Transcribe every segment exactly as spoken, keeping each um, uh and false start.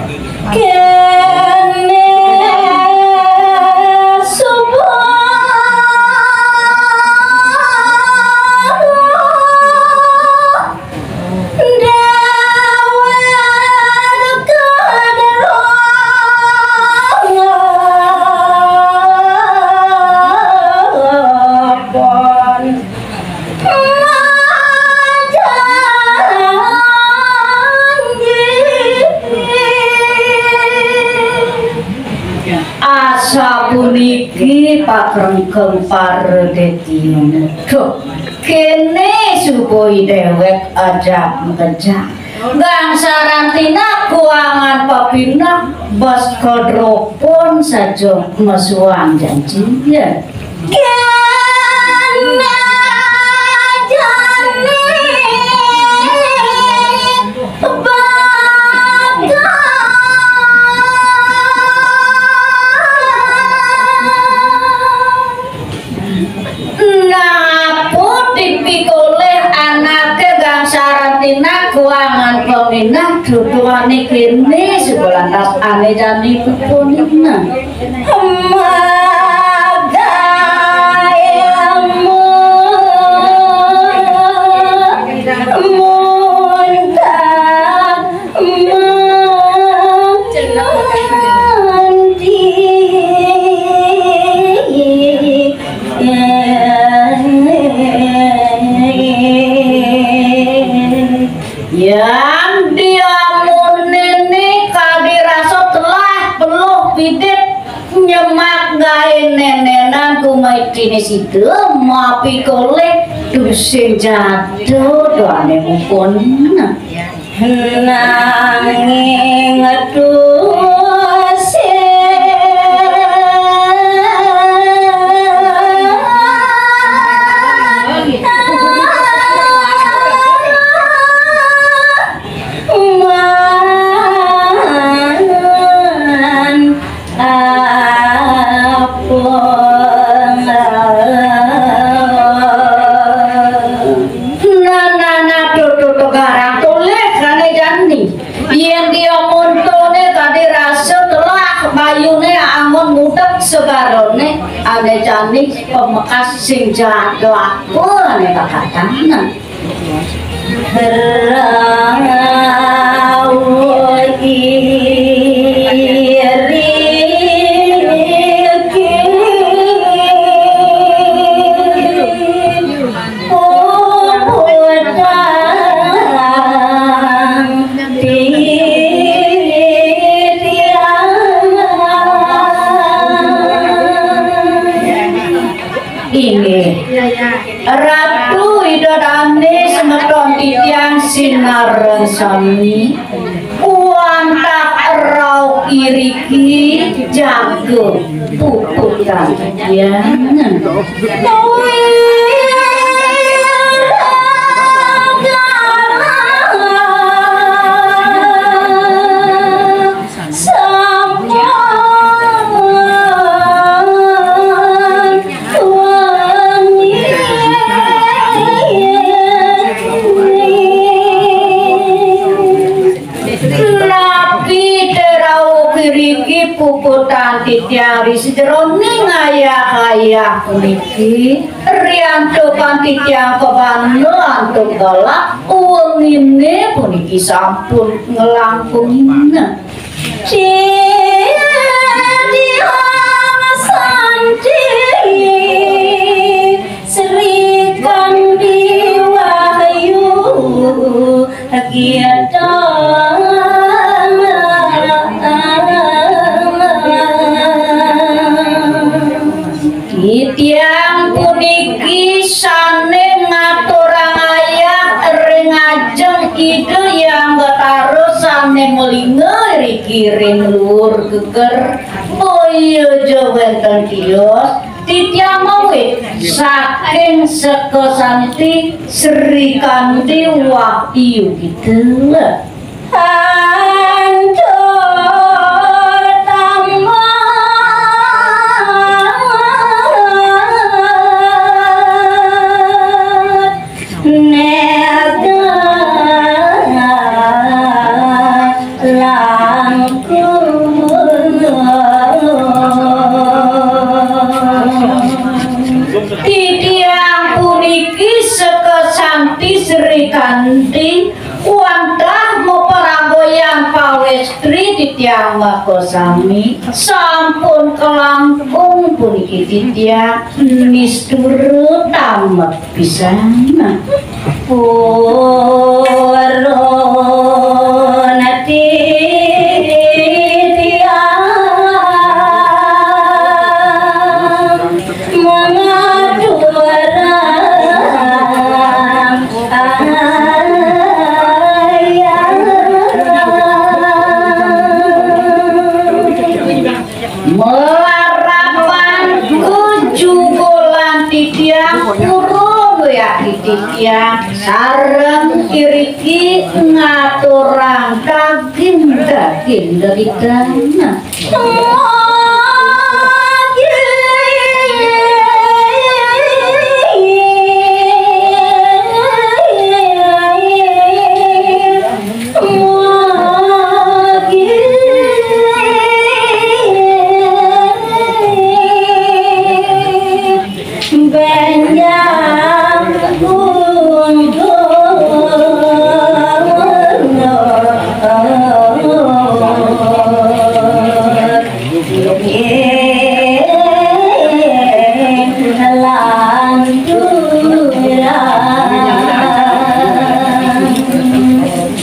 Kene suba dewek kaderepon. Asapuniki pakrengkeng para detium. Duh, kene suba dewek ajab makejang. Gangsaran tina kuangan papineh bes kaderepon saja mesuang janji. Ya. Kena jani bakal. Napu dipikolih anake gangsaran tina kuangan pamineh duduhane kene suba lantas ane jani pupunina. Magayemu muntah manti. Yan diamun nene kadi rasa telah peluh pidit nyemak gae nenenan kumaitine sida mapikolih tusing jatuh doane mupun. Nanging tusing man apa. Nah, nah, nah, tuh, tuh, tuh, garang tulis ane jani. Yen dia muntune tadi rasa telah bayune angon mudek segarone ane jani pamekas sing jadel apa ane kakatana. Rauh iriki puputang titiang. Inggih. Ratu Ida Dane semeton titiang sinareng sami, wantah rauh iriki jaga puputang titiang. Sampun wengi. Napi te rauh iriki puputang titiang ri sajeroning ayah-ayah puniki, riantukan titiang kabanda antuk galak, wengine puniki sampun nglangkungina. Titiang Santi Sri Kandi Wahyu Gita. Titiang puniki sane ngaturang ayah ring ajeng Ida Hyang Batara sane malinga riki ring luur geger, boya ja wenten tios, titiang mawit saking Seka Santi Sri Kandi Wahyu Gita. Antuk tambah nega. Langkung. Titiang puniki seka Santi Sri Kandi, wantah maparagayan pawéstri titiang makasami, sampun kalangkung puniki titiang nistura tamet pisan. Purun titiang mangaturang ayah. Malarapan kujugolan titiang, purun wiakti titiang, sareng iriki ngaturang daging-daging dedidana.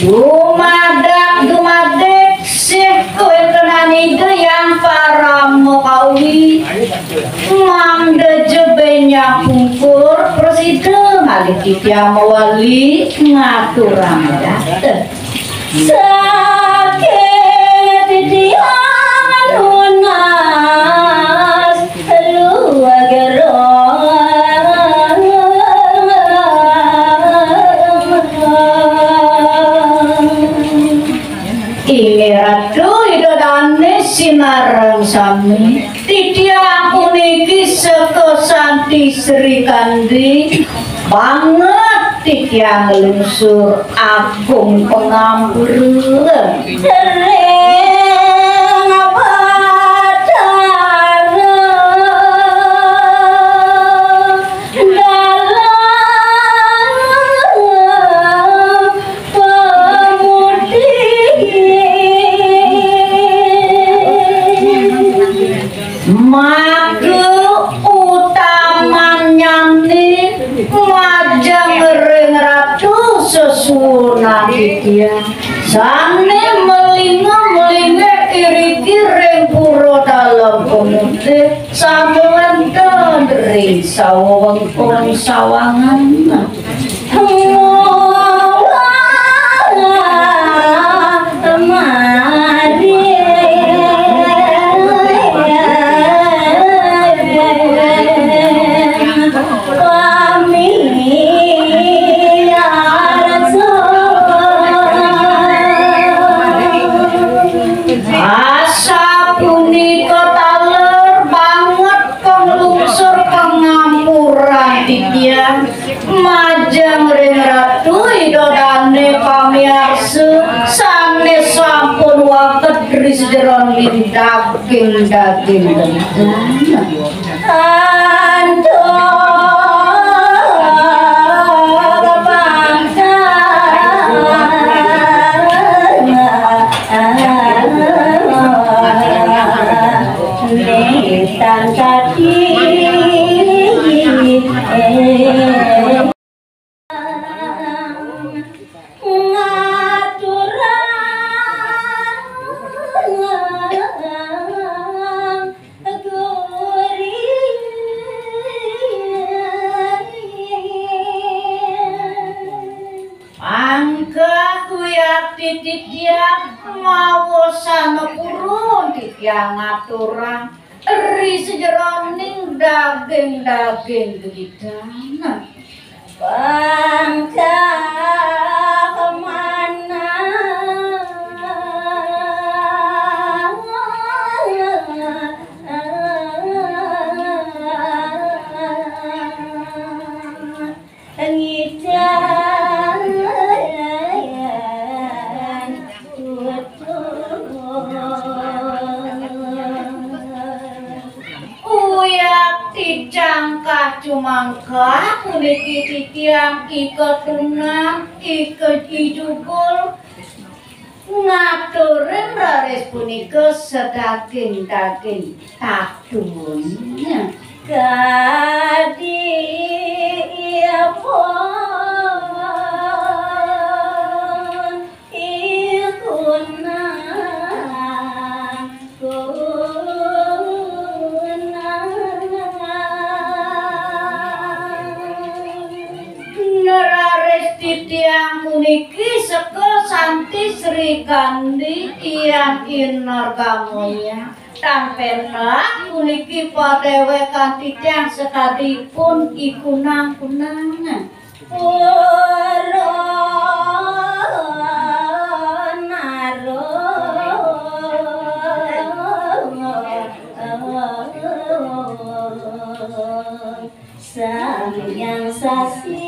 Dumadak dumadik sih kawéntenan Ida Hyang Parama Kawi. Mangda ja bénjang pungkur, prasida malih titiang mawali ngaturang adat. Saking titiang nunas lugra. Inggih Ratu Ida Dané sinareng sami, titiang puniki seka Santi Sri Kandi, banget titiang nglungsur agung pangampura. Ring Batara Dalam pamudi. Maka utamannyané majeng ring Ratu sesuunan titiang. Sané malinga-malinga iriki ring pura Dalam Pamudi, sané wénten ring sawewengkon sawangan. Asapunika taler banget panglungsur pangampuran titiang majeng ring Ratu Ida Dané pamiarsa sané sampun wagéd ri sajeroning daging-daging genteng. Antuk pangkat nitang kaki. Ngaturang guri. Pangkah wiakti titiang maosana purun titiang ngaturang ri sajeroning daging-daging gegigena. Pangkah manah ngidan putu. Sumangga puniki titiang Ika Tunang, Ika Ijugul, ngaturin raris punika sadaging-daging tatun. Kadi ipun ikunang kunang. Neraris titiang puniki seka Santi Sri Kandi Hyang Inergamoya. Tan penak puniki padéwékan titiang sakadipun ikunang-kunang. Purun arung Sang Hyang Sasi.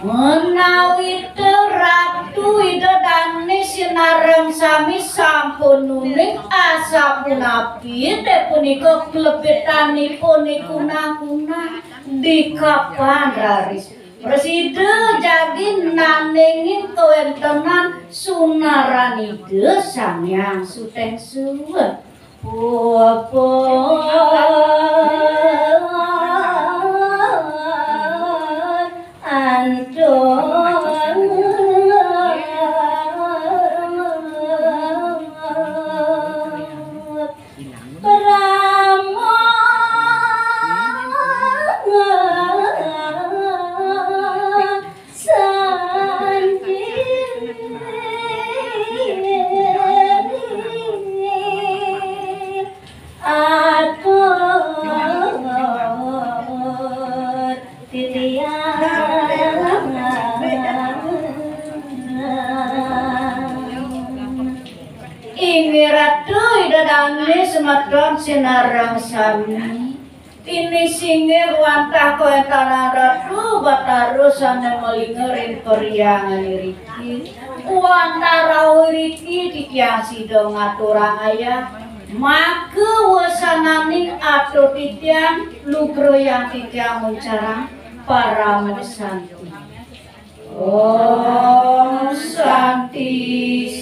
Menawi Ratu Ida Dané sinareng sami sampun uning, asapunapi té punika klebetanipun ikunang-kunang di kapan raris prasida jagi nandingin kawéntenan sunaran Ida Sang Hyang Sutengsu. Puput antuk Rama Santi atur titiang. Inggih Ratu Ida Dané semeton sinareng sami. Tini singgih wantah kawéntenan Ratu Batara sané malinga ring perhyangan iriki. Wantah rauh iriki titiang sida ngaturang ayah, maka wasananing atur titiang lugrayang titiang nguncarang parama santi. Om Santi,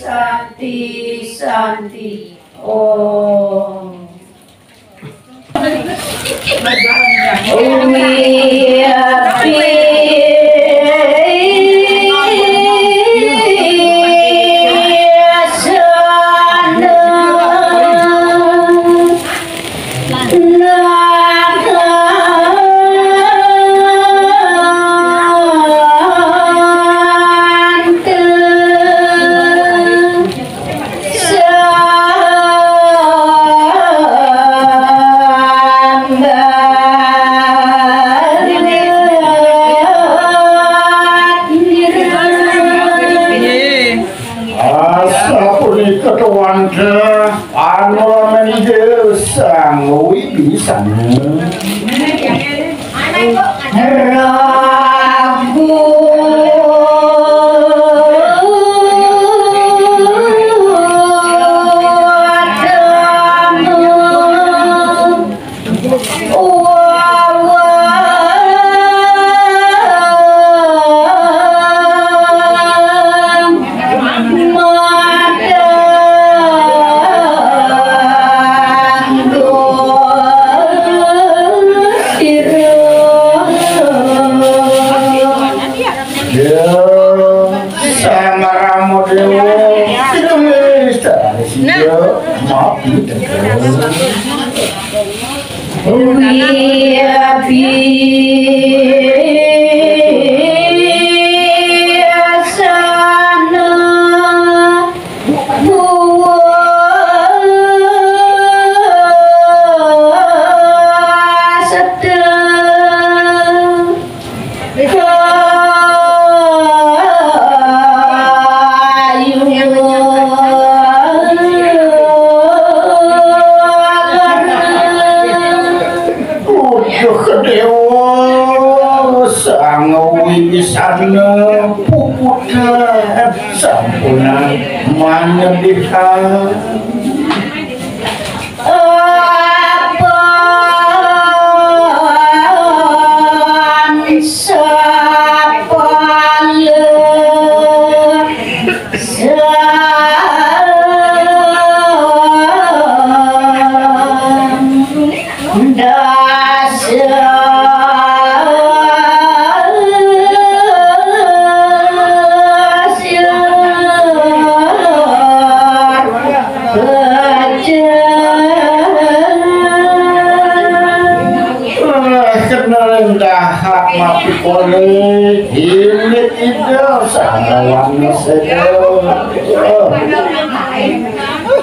Santi, Santi, Om. Asapunika tuan ke anu menija sang wibisana. Ragu Ya, Sang Rama Déwa, kita mesti, ya, maaf, ya. Wiyabi asana buwa sedeng. Uduh Déwa, sang wiwisana, Putra sampunang manyedihan. Apan sapala sandasa Kenal dahat mati kolej, hilit ida sanawan seda.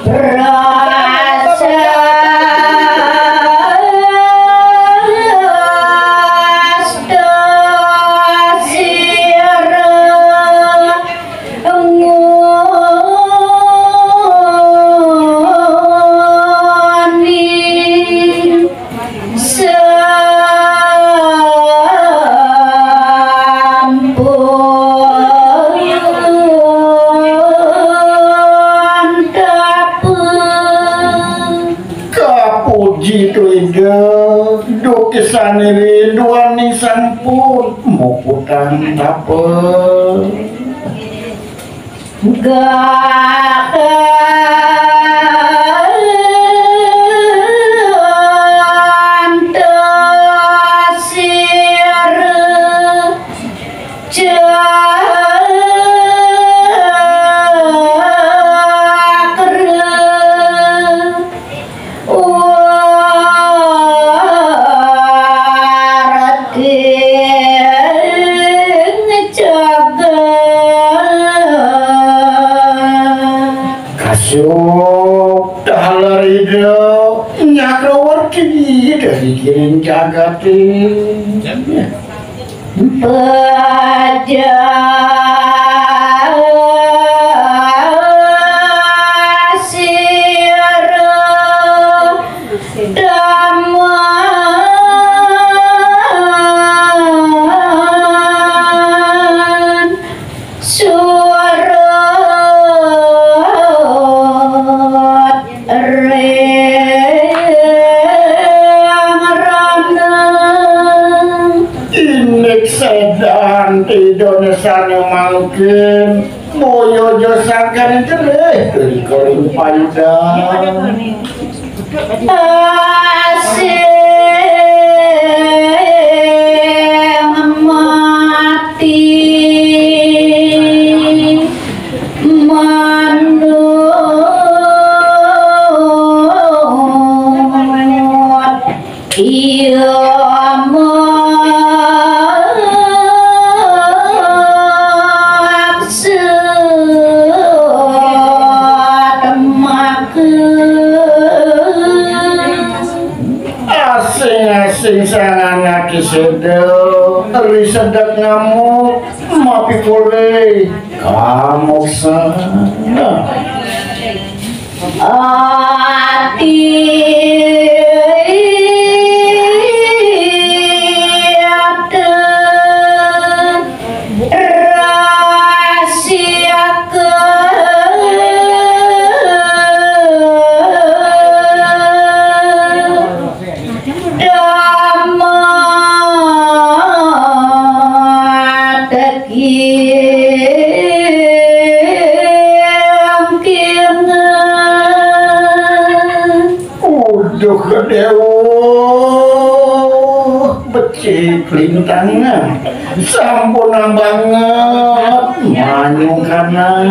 Prasasta sira ngoni sampun tapa. Kapuji tu Ida, dukisané rinduaning sampun muputang tapa. Gaganta sira cakra warging jagat. Kasuk tahalar Ida nyakrawarti dari giring jagaté. Pejah sira daman surut ring rana. Indik sedan tidoné sané mangkin, boya ja sangkaning jelih ring kaling payudan. Asing mati manut iya maksud maka. Asing-asing sangan ati seda, ri sedek ngamuk, mapikolih kamoksana. Ati ati rasiaka damat Uduh, Déwa, becik lintang. Sampun banget manyungkanan.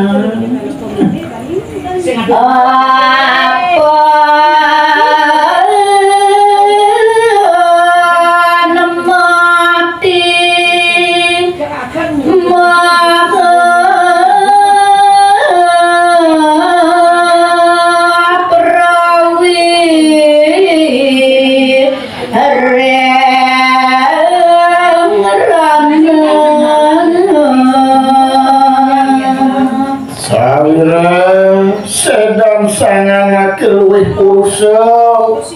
Apa nemati maha prawi ring rana. Sawira sedan sanganake luwih purusa,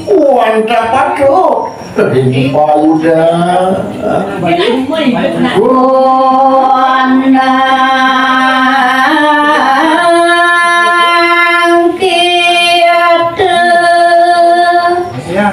wantah patut Pauda. Iya.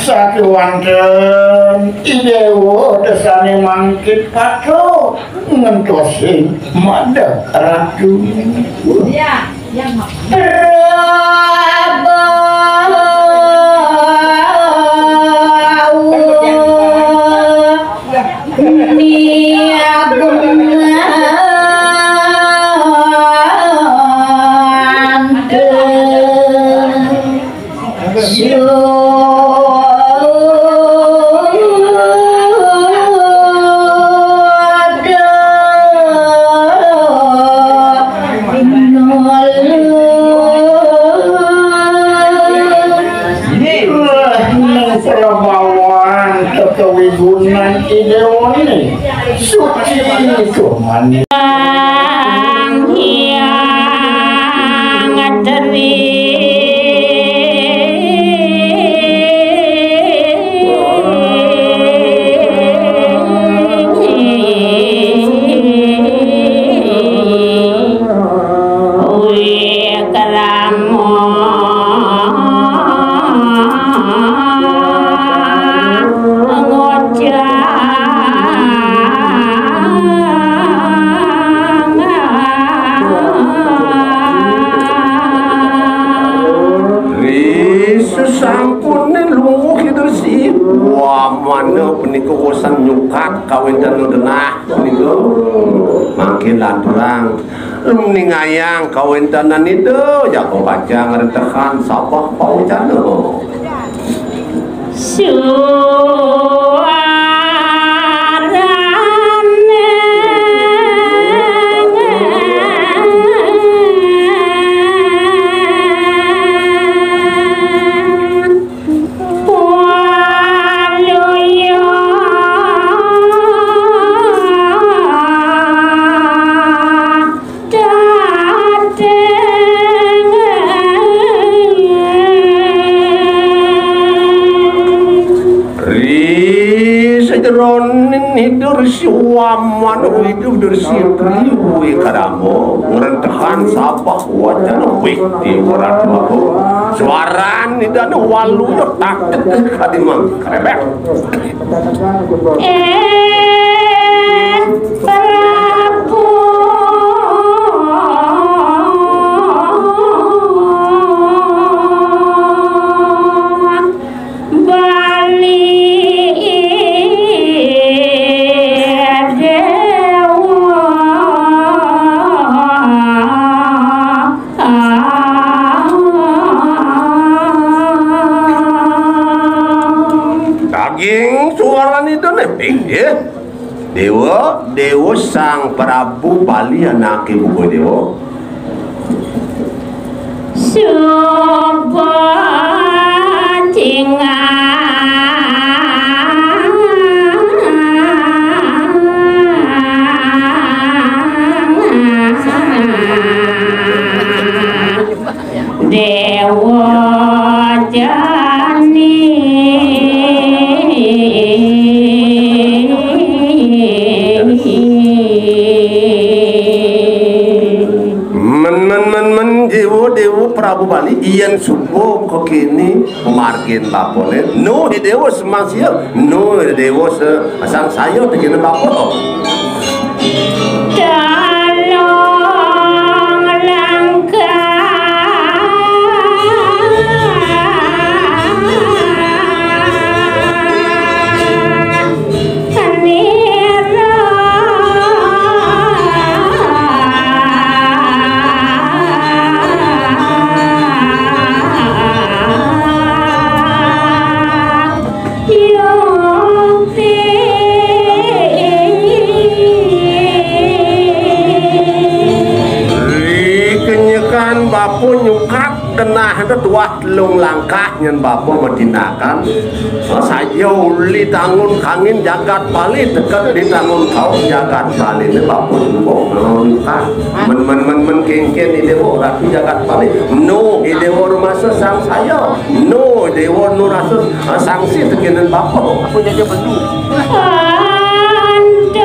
Sakewanten Idewa desane mangkit patut ngentosin madah ratu. Iya. Nang prabawan kekawigunan idewane suci turmani. Sang Hyang Teri. Wikrama ngojang. Ri sesampune lungguh Ida Resi, wamana punika wosan nyukat kawenten genah punika. Mangkin lanturang ningayang kawentenan Ida, jaga pacang ngrentehan sabeh pawecana. Suarane waluya. Dateng. Ri sajeroning Ida Resi Waman, Ida Resi Triwi Karama, ngrentehan sabeh wacana wih Dewa Ratu Agung. Suaran Idane waluya tak kadi mangkrebek. Eh, Prabu Bali Dewa. Daging suarane to neping, nggih. Dewa, Dewa Sang Prabu Bali anake buka Dewa. Suba cingang. Dewa Jani. Men, men, men, men, Dewa, Dewa Prabu Bali, yen suba kekene margin bapane, no, Dewa semangsia, no, Dewa se-, sangsaya tekene bapa. Dalong langkah. Wah, telung langkah nyen bapa matindakan. Saja uli tangun kangin jagat Bali, teka di tangun kaum jagat Bali ne bapa suba ngalungkah. Men, men, men, men kengken i dewa ratu jagat Bali. Nu i dewa rumasa sangsaya. Nu i dewa nu rasa, ah, sangsi tekenan bapa. Apa jaja perlu? Antuk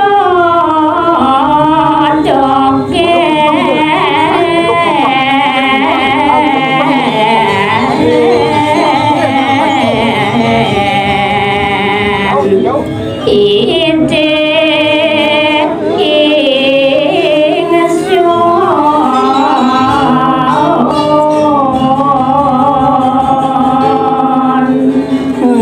dogén. Idih ingsun.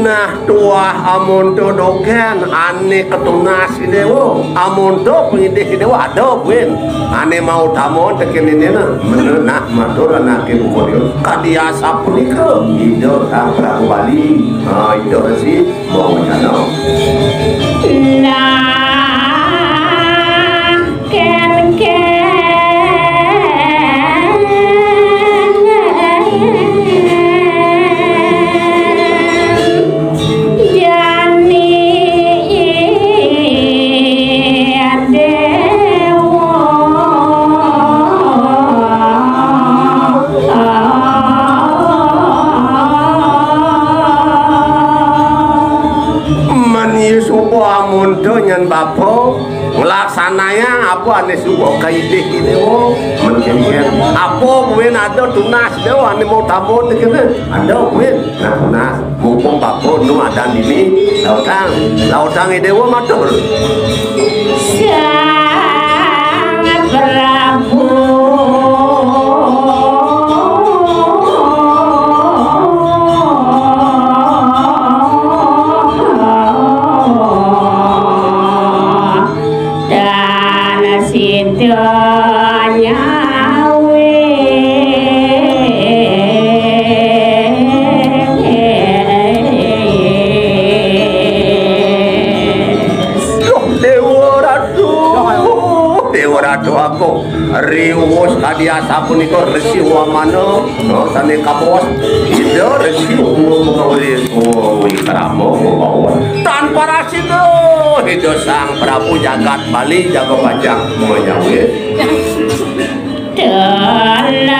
Nah, tuah amonto dogén ane katunas i dewa. Amonto pangidih i dewa ada buin. Ane mautama tekén indina. Bener nah matur anake buka dia. Kadi asapunika Ida Sang Prabu Bali. Ah, Ida Resi mawacana. Nah, kén-kén jani dewa. Men iya suba amonto nyen bapa nglaksanayang apa ane suba kaidih i dewa. Men kengken apa buin ada tunas dewa ane mautama tekene. Ada buin. Nah, tunas. Mumpung bapa nu adan dini, lautang, lautang i dewa matur. Sang Prabu. Tan sida nyawis. Loh, Dewa Ratu. Dewa Ratu aku. Riwus kadi asapunika Resi Wamana, no, sane kabaos Ida Resi Uma Mengawis, oh, wikrama, oh, tan parasida Ida Sang Prabu jagat Bali jaga pajang manyawis. Telas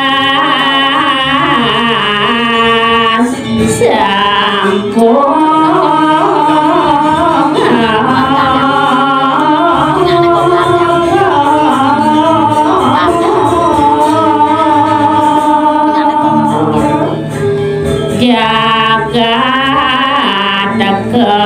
sampun. Jagat teka.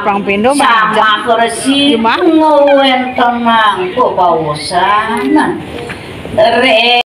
Pang pindho mah. Sama kersi Cuma? Ngewenten mangko bawosan. Re